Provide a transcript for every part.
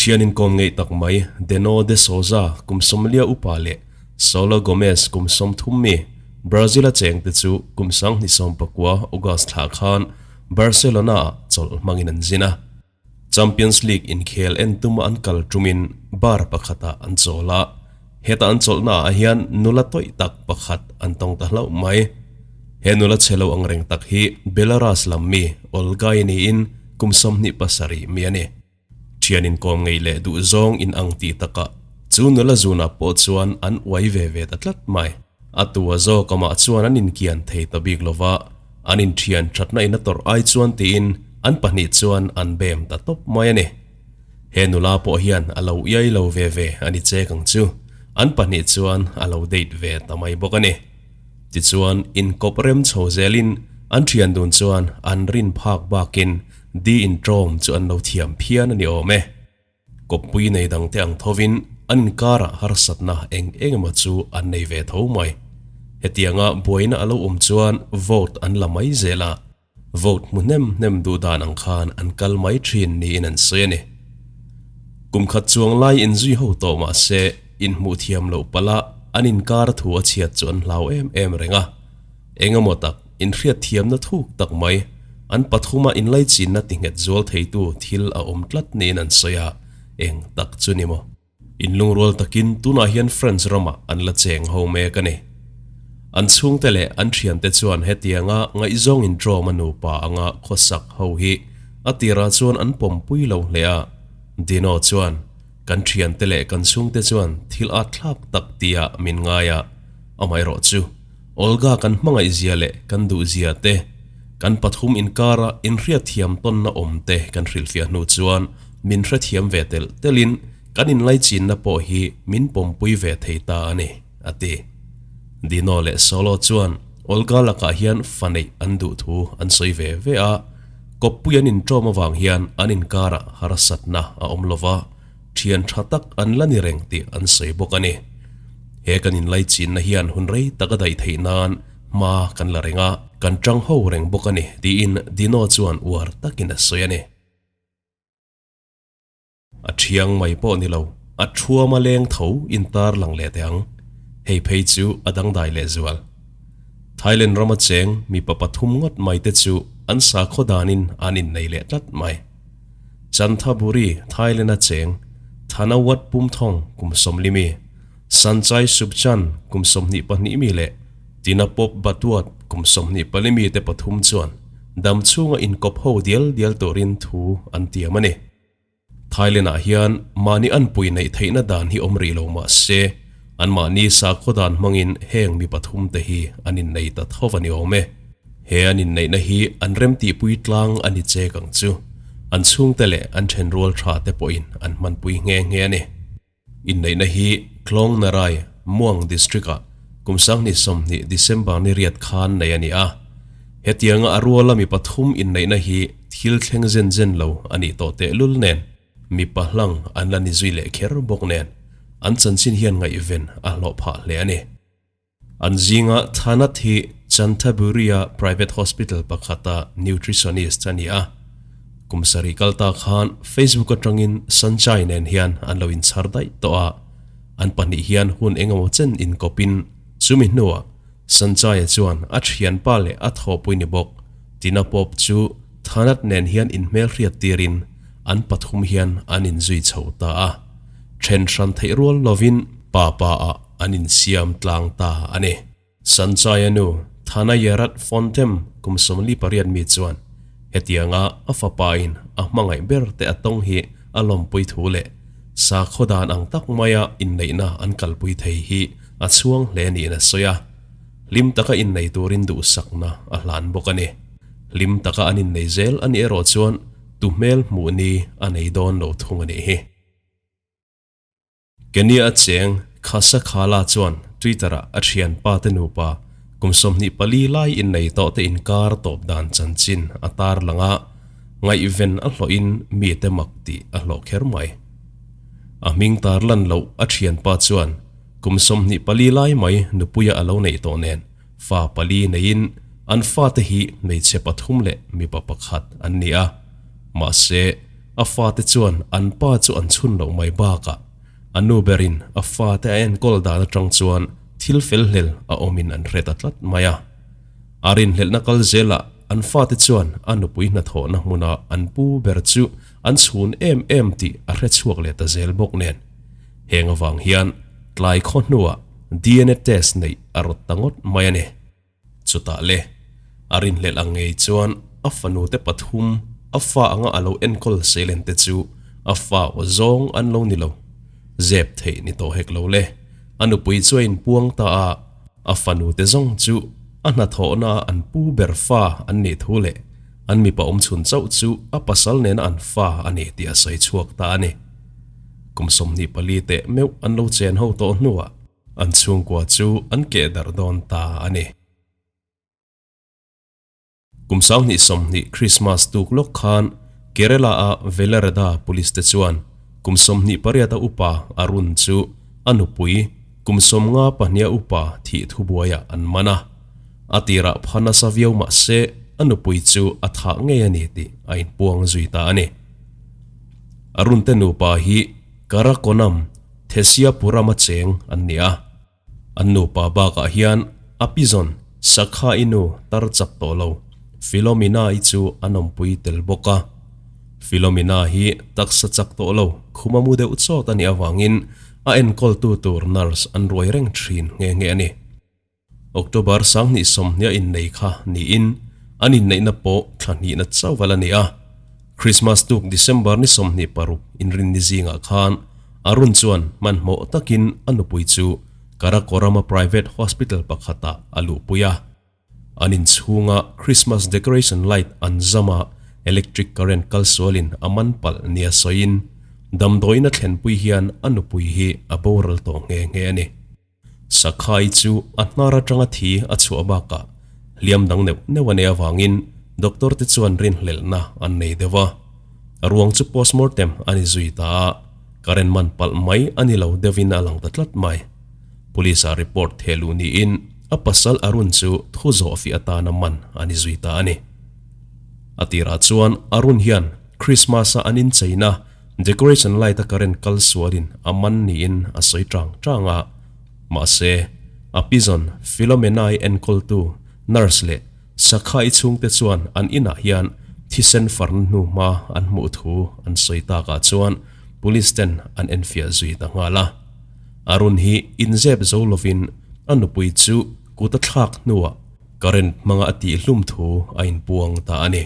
Thian inkawm ngeih tak mai Deno de Souza kum 40 upa leh Saulo Gomes kum 30 mi Brazil-a chengte chu kum 2019 August thla khan Barcelona-ah chawlh hmangin an zin a. Champions League inkhel en tuma an kal tumin bar pakhatah an chawl a, heta an chawlhnaah hian nula tawih tak pakhat an tawng ta hlauh mai. He nula chhe lo ang reng tak hi Belarus lam mi Olga-i niin kum 27 mi a ni. Thian inkawm ngei leh duh zawng in ang tih takah chu nula zunah pawh chuan an uai ve ve ta tlat mai. A tua zawk amah chuan an inkian thei ta bik lova, an inthian thatna in a tawrh ai chuan tiin an pahnih chuan an bem ta tawp mai a ni. He nula pawh hian a lo iai lo ve ve a ni chek ang chu, an pahnih chuan a lo date ve ta mai bawk a ni. Tichuan, inkawp rem chho zelin an thian dun chuan an rin phak bakin di intawm chu an lo thiam phian a ni awm e. Kawppui nei dangte ang thovin an inkarah harsatna eng eng emaw chu an nei ve tho mai. Hetianga buaina a lo awm chuan vote an la mai zel a, vote hmu hnem hnem duh dan ang khan an kal mai thin niin an sawi a ni. Kum khat chuang lai inzui ho tawh mah se inhmuh thiam loh palh a an inkar thu a chhiat chu an hlau em em reng a. Eng emaw tak, inhriatthiamna thuk tak mai, an pathuma inlaichinna tinghet zual theitu thil a awm tlat niin an sawi a, eng tak chu ni maw? Inlungrual takin tunah hian France ramah an la cheng ho mek a ni. An chhungte leh an thiante chuan hetianga ngaihzawng intrawm a nupa anga khawsak ho hi a tirah chuan an pawmpui lo hle a, Dino chuan, Kan thiante leh kan chhungte chuan thil atthlak tak tia min ngai a, amaherawh chu Olga kan hmangaih zia leh kan duh zia te, kan pathum inkara inhriatthiam tawnna awm te kan hrilhfiah hnu chuan min hrethiam ve telh telhin kan inlaichinna pawh hi min pawmpui ve thei ta a ni, a ti. Dino leh Solo chuan Olga lakah hian fa neih an duh thu an sawi ve ve a, kawppui an inṭawm avang hian an inkarah harsatna a awm lo va, thian tha tak an la ni reng tih an sawi bawk a ni. He kan inlaichinna hian hun rei tak a daih theih nan hma kan la reng a, kan tang ho reng bawk a ni, tiin Dino chuan uar takin a sawi a ni. A thiang mai pawh ni lo, a thuama leng tho intar lang leh teh ang. Hei phei chu a dangdai leh zual. Thailand rama cheng mipa pathum ngawt mai te chu an sakhaw danin an innei leh tlat mai. Chanthaburi, Thailand-a cheng, Thanawat Pumthong kum 40 mi, Sanchai Supchan kum 22 mi leh Tinapop Batuat kum 24 mi te pathum chuan dam chhunga inkawp ho dial dial turin thu an tiam a ni. Thailand-ah hian mahni anpui neih theihna dan hi awm rih lo mah se, anmahni sakhaw dan hmangin heng mi pathum te hi an innei ta tho a ni awm e. He an inneihna hi an remtihpui tlang a ni chek ang chu. An chhungte leh an thenrual tha te pawhin an hmanpui nghe nghe a ni. Inneihna hi Klong Narai, Muang District-ah kum 2020 December ni riat khan nei a ni a. Hetianga a ruala mi pathum inneihna hi thil thleng zen zen lo a nih tawh tehlul nen mipa hlang an la ni zui leh kher bawk nen an chanchin hian ngaihven a hlawh phah hle a ni. An zinga Thanat hi Chanthaburi-a private hospital pakhata nutritionist a ni a. Kum sarih kal ta khan Facebook atangin Sanjay nen hian an lo inchhar daih tawh a. An pahnih hian hun engemaw chen inkawpin chumi hnuah Sanjay-a chuan a thianpa leh a thawhpui ni bawk Tina Pope chu Thanat nen hian inhmelhriat tirin an pathum hian an inzui chho ta a. Then hran theih rual lovin pa pa-ah an insiam tlang ta a ni. Sanchaya nu Thanayarat Fontem kum 48 mi chuan hetianga a fapain a hmangaih ber te a tawng hi a lawmpui thu leh sakhaw dan ang tak maia inneihna an kalpui thei hi a chhuang hle niin a sawi a. Hlim taka innei turin duhsakna a hlan bawk a ni. Hlim taka an innei zel a nih erawh chuan tu hmel hmuh ni a nei dawn lo thung a nih hi. Kenya a cheng Khasa Khala chuan Twitter-ah a thianpa te nupa kum 24 lai innei tawh te inkar tawp dan chanchin a tar lang a, ngaihven a hlawhin mite mak tih a hlawh kher mai. A hming tar lan loh a thianpa chuan kum 24 lai mai nupuia a lo neih tawh nen fa pali neiin an fate hi hmeichhe pathum leh mipa pakhat an ni a. Mahse. A fate chuan an pa chu an chhun loh mai bakah a nu berin a fate a enkawl dan atang chuan thil fel hlel a awmin an hre ta tlat mai a. A rinhlelhna kal zelah an fate chuan a nupui hnathawhna hmuna an pu ber chu an chhun em em tih a hre chhuak leh ta zel bawk nen. Heng avang hian tlai khaw hnuah DNA test neih a rawt ta ngawt mai a ni. Chutah le, a rinhlelh ang ngei chuan a fanute pathum a fa anga a lo enkawl seilen te chu a fa aw zawng an lo ni lo. Zep theih ni tawh hek lo le, a nupui chu a inpuang ta a, a fanute zawng chu a hnathawhna a an pu ber fa an nih thu leh an mipa awmchhun chauh chu a pasal nena an fa a ni tih a sawi chhuak ta a ni. Kum 24 teh meuh an lo chen ho tawh hnuah An chhungkua chu an keh darh dawn ta a ni. Kum 2020 Christmas tuk lawk khan Kerala-a Velarada Police te chuan kum 28 a upa Arun chu a nupui kum 52 a upa thih thubuaiah an man a. A tirah pha nasa viau mah se a nupui chu a thah ngei a ni tih a inpuang zui ta a ni. Arun te nupa hi Karakonam Thesiapuram a cheng an ni a, an nupa bakah hian a pizawn Sakha-i nu tar chak tawh lo Philomena-i chu an awmpui tel bawk a. Philomena hi taksa chak tawh lo khuma mu deuh chawt a nih avangin a enkawltu tur nurse an ruai reng thin nghe nghe a ni. October 2020 a innei kha niin an inneihna pawh thla hnihna chauh a la ni a. Christmas tuk December ni 26 inrinni zingah khan Arun chuan hmanhmawh takin a nupui chu Karakoram-a private hospital pakhatah a luhpui a. An inchhunga Christmas decoration light an zam a, electric current kal sualin a man palh nia sawiin damdawiin a thlenpui hian a nupui hi a boral tawh nghe nghe a ni. Sakhai chu a hnar atanga thi a chhuah bakah hliam dang neuh neuh a nei avangin doctor te chuan rinhlelhna an nei deuh a. A ruang chu postmortem a ni zui ta a, current man palh mai a ni lo deuhin a lang ta tlat mai. Police ah report theh luh niin a pasal Arun chu thu zawh fiah atana man a ni zui ta a ni. A tirah chuan Arun hian Christmas a an incheina Decoration light a current kal sualin a man niin a sawi tang tang a, mahse, a pizawn Philomena-i enkawltu nurse leh Sakha-i chhungte chuan an inah hian thisen farna hnu hma an hmuh thu an sawi takah chuan police ten an enfiah zui ta nghal a. Arun hi inzep zo lovin a nupui chu kut a thlak hnuah current hmanga a tihhlum thu a inpuang ta a ni.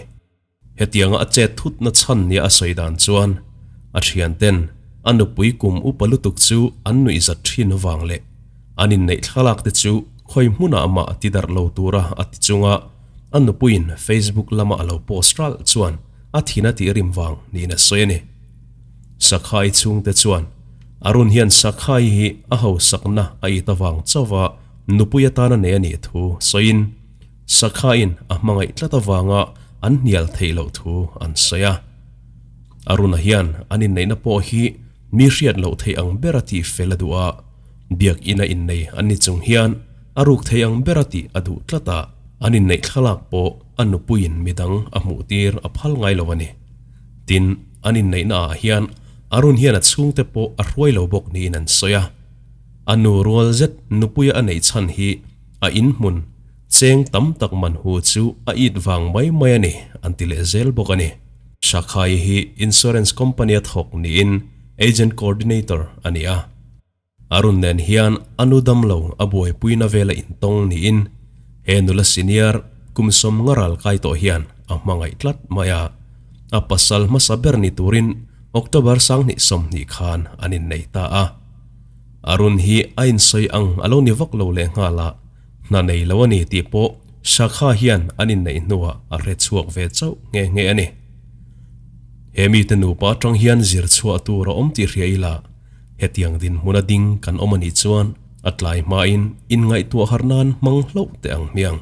Hetianga a chet thutna chhan nia a sawi dan chuan a thianten a nupui kum upa lutuk chu an nuihzat thin vang leh an inneih thlalak te chu khawi hmunah mah ti darh lo tura a ti chunga a nupuiin Facebook lama a lo post ralh chuan a thin a tih rim vang niin a sawi a ni. Sakhai chhungte chuan Arun hian Sakhai hi a hausakna a it avang chauha nupui atana nei a nih thu sawiin, Sakhain a hmangaih tlat avanga an hnial theih loh thu an sawi a. Aruna hian an inneihna pawh hi mi hriat loh theih ang bera tih fel a duh a, biakina innei an ni chung hian a ruk theih ang bera tih a duh tlat a, an inneih thlalak pawh a nupuiin midang a hmuh tir a phal ngai lo a ni. Tin, an inneihna ah hian Arun hian a chhungte pawh a hruai lo bawk niin an sawi a. A nu rual zet nupuia a neih chhan hi a inhmun Cheng tam tak man hu chu a it vang mai mai a ni, an ti leh zel bawk a ni. Shakhai hi insurance company a thawk niin agent coordinator a ni a. Arun nen hian a nu dam lo a buaipuina vela intawng niin he nula senior kum 50 ral kai tawh hian a hmangaih tlat mai a. A pasal hmasa ber ni turin October 2020 khan an innei ta a. Arun hi a insawi ang a lo ni vak lo lehnghal a. Hna nei lo a ni tih pawh Shakha hian an inneih hnuah a hre chhuak ve chauh nghe nghe a ni. He mite nupa atang hian zir chhuah tur a awm tih hria ila, hetiang dinhmuna ding kan awm a nih chuan a tlai hmain inngaihtuah har nan hmang hlauh teh ang hmiang.